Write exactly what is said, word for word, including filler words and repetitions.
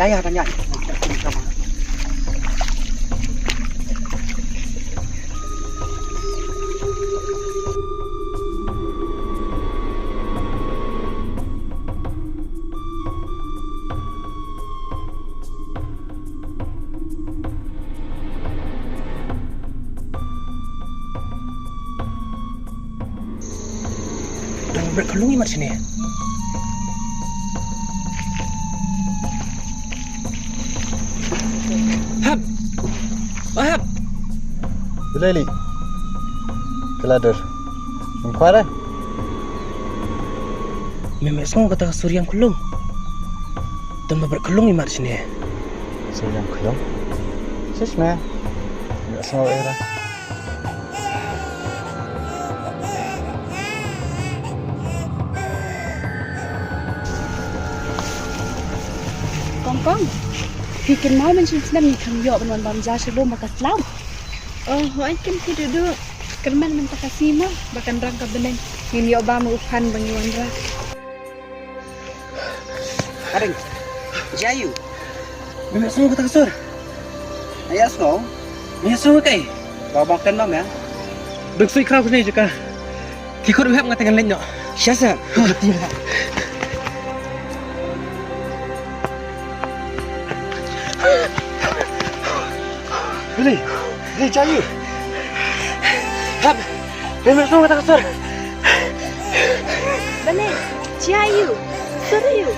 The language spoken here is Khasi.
Ya, ya, kan, ya. Don bret khunlung imat shane. Hap. Oh, hap. Bilai li. Kala dur. Mengkwara. Me me song kata ka suriang khunlung. Don bret khunlung imat shane. Suriang khunlung. Sis me. Me song era. Kong kong. Phi kynmaw mynshwa snem ngi kham ïoh ban wan bam ja sha lum ba ka slam. Oh, hooid kynti duh duh. Kyrmen mynta ka sngi mo ba kan rang ka bneng. Ngin ïoh bam u phan ba ngi wanrah. Aring. Jayu. Me me sngew kata ka sur. Aya sngew. Me sngew kai. Ba ba kan ba me. Duk sui kraw kene jaka. Ki khut wahap nga tengah lenyok. Siasa. Bili. Bili, Jayu. Hap. Me me sngew kata ka sur. Bili. Jayu. Sur ayu.